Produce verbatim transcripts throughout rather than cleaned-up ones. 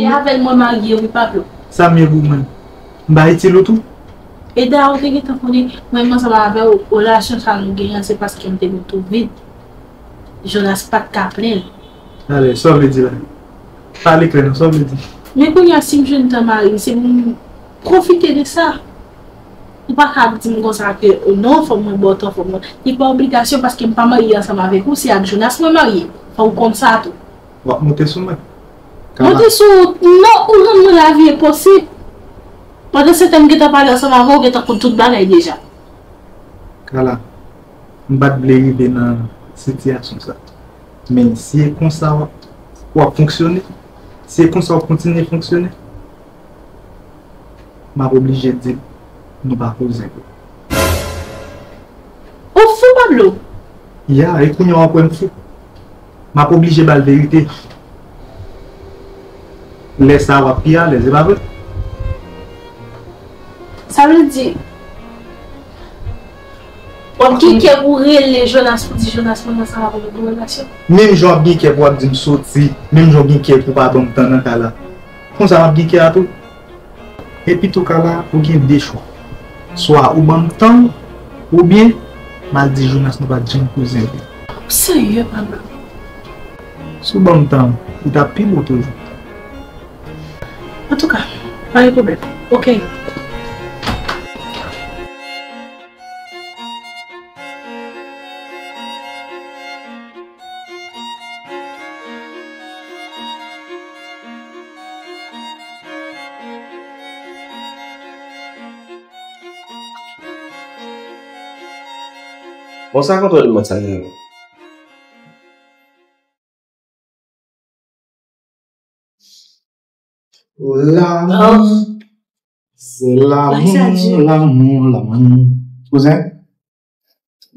E avè l mwen marye wi, Pablo. Sa m ye pou mwen? M pa itil ou tou? E dayè, ou te gentan konnen, mwen menm ansanm avè w, relasyon sa nou genyen an, se paske m te vin tou vid. Jonas pa t ka plenn. Alè, sa w vle di la? Pale klè non, sa w vle di? Men kounye a, si m jwenn tan mari m, se pou m pwofite de sa. Ou pa ka ap di m konsa ke, "O non, fò mwen ba w tan, fò mwen." Li pa obligasyon paske m pa marye ansanm avèk ou, se ak Jonas mwen marye. Fò w konn sa tou. W ap monte sou mwen? Monte sou ou? Non, ou rann mwen lavi enposib. Pandan se tan m gentan pale ansanm avè w, ou gentan konn tout bagay deja. Kala, m pa t vle rive nan sitiyasyon sa. Men si e konsa w ap, w ap fonksyone, si e konsa w ap kontinye fonksyone, m ap oblije di l nou pa koze ankò. Ou fou, Pablo? Ya, e kounye a w ap wè m fou. M ap oblije ba l verite. Lè sa a w ap pi alèz, e pa vre? Sa vle di, w ap gen kè pou rele Jonas, pou di Jonas mwen ansanm avè w gen relasyon? Menm jan w ap gen kè pou w ap di m soti, menm jan w gen kè pou w pa ban m tan nan kay la. Konsa m ap gen kè a tou. Epi tou kala, ou gen de chwa. Swa ou ban m tan w, oubyen m al di Jonas nou pa t janm koze ankò. Ou serye, Pablo? Si w ban m tan w, li t ap pi bon toujou. Antouka, pa gen pwoblèm. Oke. Bon, sa kontwòl mwen sa ye. Lanmou. Oh. Se lanmou, lanmou, lanmou. Kouzen?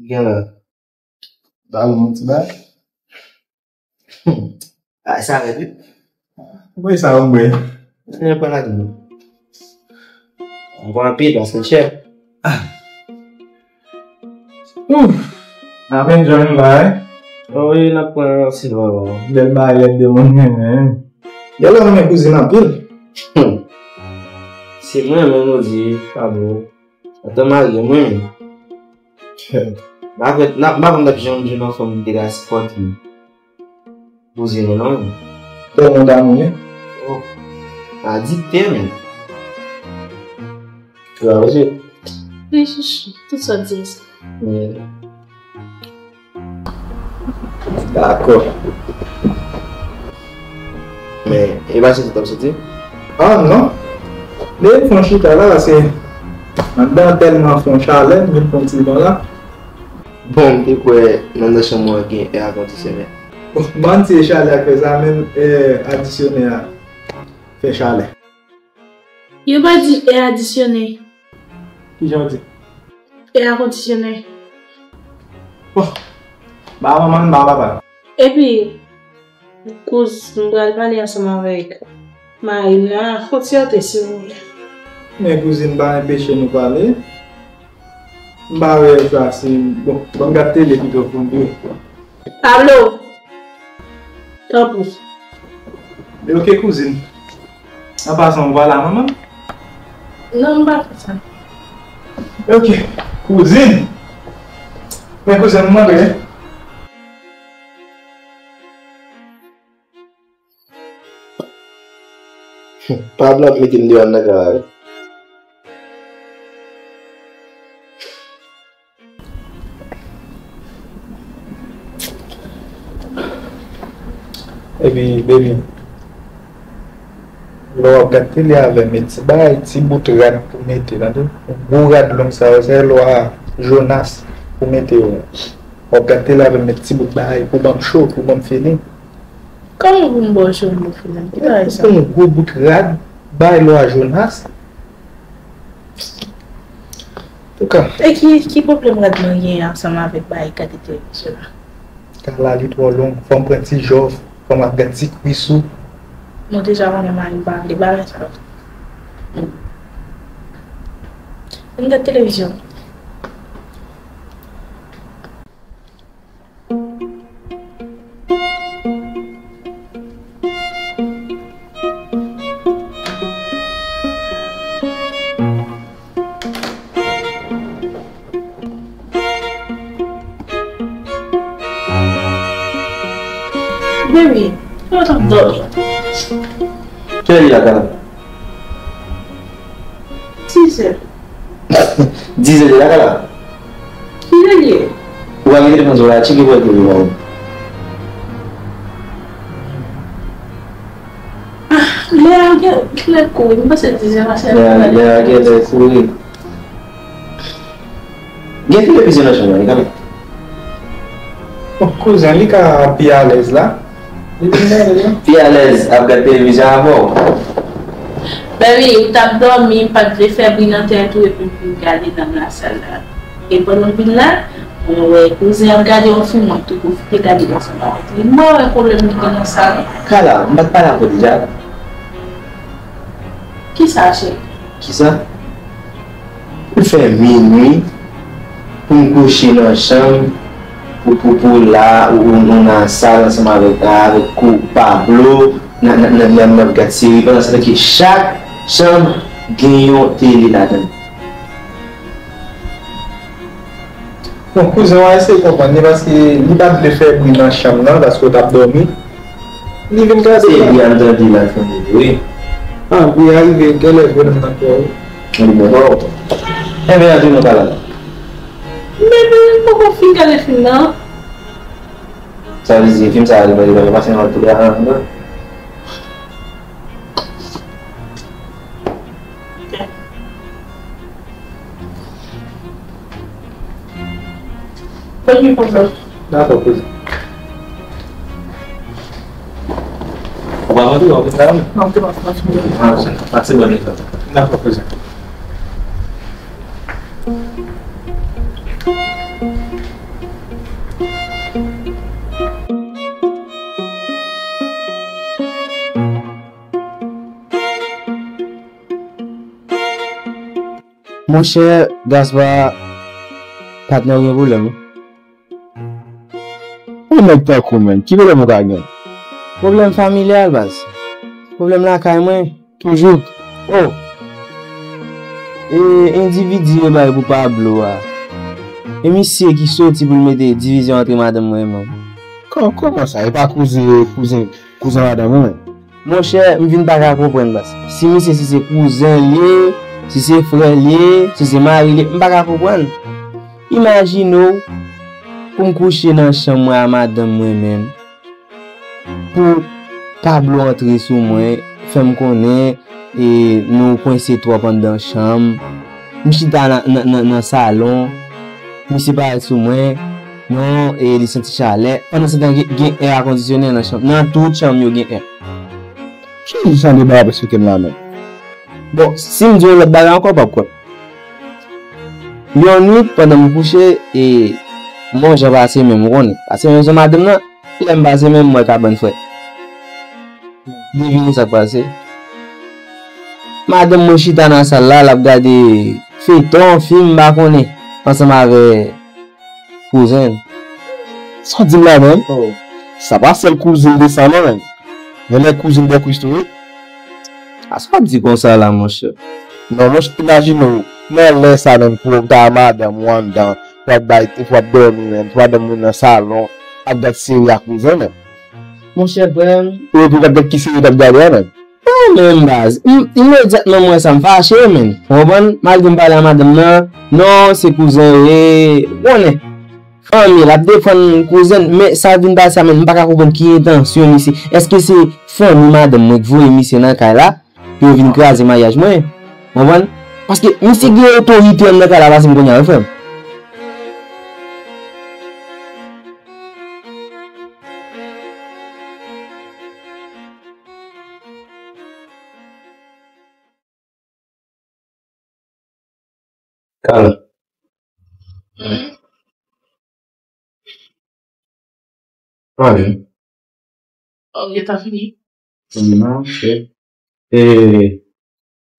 Gen lè. Ba mwen yon ti bay. Hmm. Ah, sa rèd, wi. Mwen sa yon bwen. Mwen pran la tou. Mwen pran anpil, paske l chè. Ah. Ouf! N ap enjoy nou la, wi. Oh, wi, n ap pran silva, bon. Bèl bagay de moun renmen. Gen lè renmen kouzin anpil. Hmm. Si mwen renmen nou di, pa bon. Antan marye mwen. M pa konn, m pa konn t ap janm jwenn yon fanm ki te ka sipòte m. Poze nou non. Tèlman damou, wi. Oh. Adikte, men. Bravo, Dieu. Wi, chouchou. Tout sa w di, se. Dakò. Men, e pa se sa w t ap soti? Ah, non. Depi m fè yon chita la, se anndan tèlman fè yon chalè, m vin pran ti van la. Bon, m te kwè anndan chanm ou an gen èr kondisyonè. Bon, ban m di e chalè a k fè sa, menm èr adisyonè a fè chalè. Yo pa di èr adisyonè. Kijan w di? Èr kondisyonè. Bon, ba manman l, ba papa l. Epi, kouz, m pral pale ansanm avèk mari m nan, fon ti ante, silvouplè. Men kouzin, pa enpeche nou pale. M pa wè sa si, bon, ban m gad tele pito pou m di w. Pablo! Tanpri. Men oke, kouzin. An pasan, ou pale a manman m? Non, m pa fè sa. Oke, kouzin. Men kouzin, m mande. Pablo ap mete m deyò anndan kay la, wi. Epi, baby, lè w ap gad tele avè m, e ti bagay, ti bout rad pou mete, tande? Yon gwo rad long sa yo, se lwa Jonas pou mete yo. W ap gad tele avè m, met ti bout bagay pou ban m cho, pou ban m feeling. Kòman pou m ba w cho, pou m ba w feeling? Ki bagay sa? Yon gwo bout rad, bay lwa Jonas. Antouka. E ki, ki pwoblèm rad mwen gen ansanm avèk bagay gade televizyon la? Kay la li twò long, fò m pran ti jòf, fò m ap gad ti kwis ou. Mwen deja konnen mari m pa vle bagay sa yo. Ann gad televizyon. Baby, yo t ap dòmi. Kilè li la, Kala? Dizè. Dizè li la, Kala? Kilè li ye? Ou pa gen telefòn sou la, tcheke pou wè kilè li la. Ah, lè a gen, kilè kouri, m panse dizè pase. Lè a, lè a genlè kouri. Gen televizyon nan chanm nan, wi, kanmenm. Bon, kouzen, li ka pi alèz la. Li vin gade la. Pi alèz ap gad televizyon avè w. Baby, ou t ap dòmi, m pa t vle fè bri nan tèt ou, epi m vin gade nan lasal la. E pandan m vin la, mwen wè kouzen ap gade yon fim, mwen tou pwofite gade l ansanm avèk li. Mwen wè pwoblèm li gen nan sa. Kala, m pa t pale avè w deja? Kisa, cheri? Kisa? Ou fè minui pou m kouche nan chanm, pou, pou, pou la, ou, ou, ou nan sal ansanm avèk, avèk kou Pablo, n ap, n ap, n ap, n ap, n ap gad seri, pandan se tan ke chak chanm gen yon tele ladan l. Bon, kouzen w a eseye konprann li, paske li pa t vle fè bri nan chanm nan, paske w t ap dòmi. Li vin gade. Se bri a m tande la, fanmi, wi. Ah, bri a rive, genlè vre nan nan kò wi. Li bon, bon. Enben, antre nan pale la. Men, men, m poko fin gade fim nan. Sa vle di, fim sa a, li pa, li pa pase nan lòt kote a, non? Premye pwoblèm. Dakò, kouzen. Ou pa rantre, w ap travay? Non, m te pa, pa fini. Ah, se, ah, se bon, dakò. Dakò, kouzen. Monchè Gaspard, patnè w gen pwoblèm wi. Yon nèg tankou w menm, ki pwoblèm ou ka gen? Pwoblèm familyal, baz. Pwoblèm lakay mwen. Toujou? Oh! E endividi yo bay pou Pablo a. E misye ki soti pou l mete divizyon antre madanm mwen e manm. Kò-, kòman sa? E pa kouzen, kouzen, kouzen madanm ou menm? Monchè, m vin pa ka konprann, baz. Si misye, si se kouzen l ye, si se frè l ye, si se mari l ye, m pa ka konprann. Imajine w pou m kouche nan chanm mwen a madanm mwen menm, pou Pablo antre sou mwen, fè m konnen, e, nou kwense twòp anndan chanm. M chita nan, nan, nan, nan salon, misye parèt sou mwen, non, e, li santi chalè. Pandan se tan, gen, gen air conditionné nan chanm, nan tout chanm yo gen air. Ki jan de bagay w ap eksplike m la menm? Bon, si m di yon lòt bagay ankò, w p ap kwè m. Yon nwit, pandan m kouche, e, m wè yon jan pase men m, ou konnen. Pase men m sou madanm nan, lè m pase men m, m wè kabann frèt. Devine sa k pase. Madanm mwen chita nan sal la, l ap gade feyton, fim, m pa konnen, ansanm avè kouzen l. Sa w di m la menm? Oh. Sa pa sèl kouzin de san non menm. Genlè kouzin bò Kris tou wi. A sa w ap di konsa la, monchè? Non, monchè, imajine w, nan lè sa menm, pou w ta madanm ou anndan, pou w ap bay, pou w ap dòmi menm, pou madanm ou nan salon, ap gad seri ak kouzen menm. Monchè, frè m. Ou, pou w ap gad ki seri w t ap gade a menm? Mwen menm, baz, m, imedyatman m wè sa, m fache, menn. Ou konprann? Malgre m pale a madanm nan, non, se kouzen yo ye, ou konnen. Fanmi, l ap defann kouzen l, men sa vin pase a, menn, m pa ka konprann ki entansyon misye. Èske se fanmi madanm mwen k voye misye nan kay la, pou yo vin kraze maryaj mwen? Ou konprann? Paske misye gen otorite anndan kay la pase m kounye a, wi, frè m. Kala. Pale. Oh, gentan fini? Non, ok. E,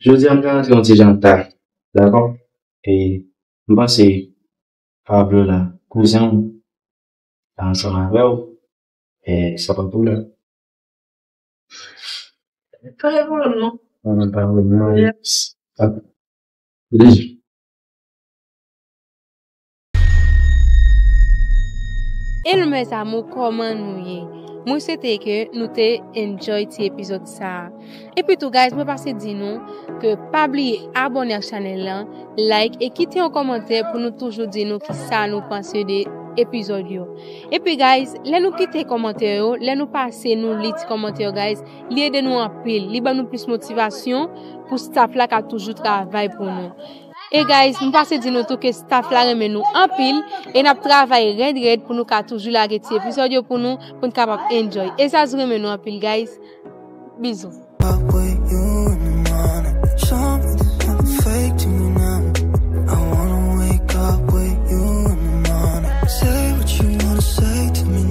jodi a m ka rantre yon ti jan ta, dakò? E, m panse Pablo la, kouzen w, la ansanm avè w, e, sa pa pwoblèm. Pa gen pwoblèm non. Mwen pa wè non. Yes. Li. Hello mes amours, kòman nou ye? Mwen swete ke nou te enjoy ti epizòd sa a. Epi tou, guys, mwen pase di nou ke pa bliye abòne ak chanèl lan, like e kite yon kòmantè pou nou toujou di nou kisa nou panse de epizòd yo. Epi, guys, lè nou kite kòmantè yo, lè nou pase nou li ti kòmantè yo, guys, li ede nou anpil. Li ban nou plis motivasyon pou staff la ka toujou travay pou nou. E, guys, m pase di nou tou ke staff la renmen nou anpil e n ap travay rèd rèd pou nou ka toujou lage ti epizòd yo pou nou, pou n kapab enjoy. E Zazou renmen nou anpil, guys. Bizou. Up with you in the morning. Something fake to me now. I wanna wake up with you in the morning. Say what you wanna say to me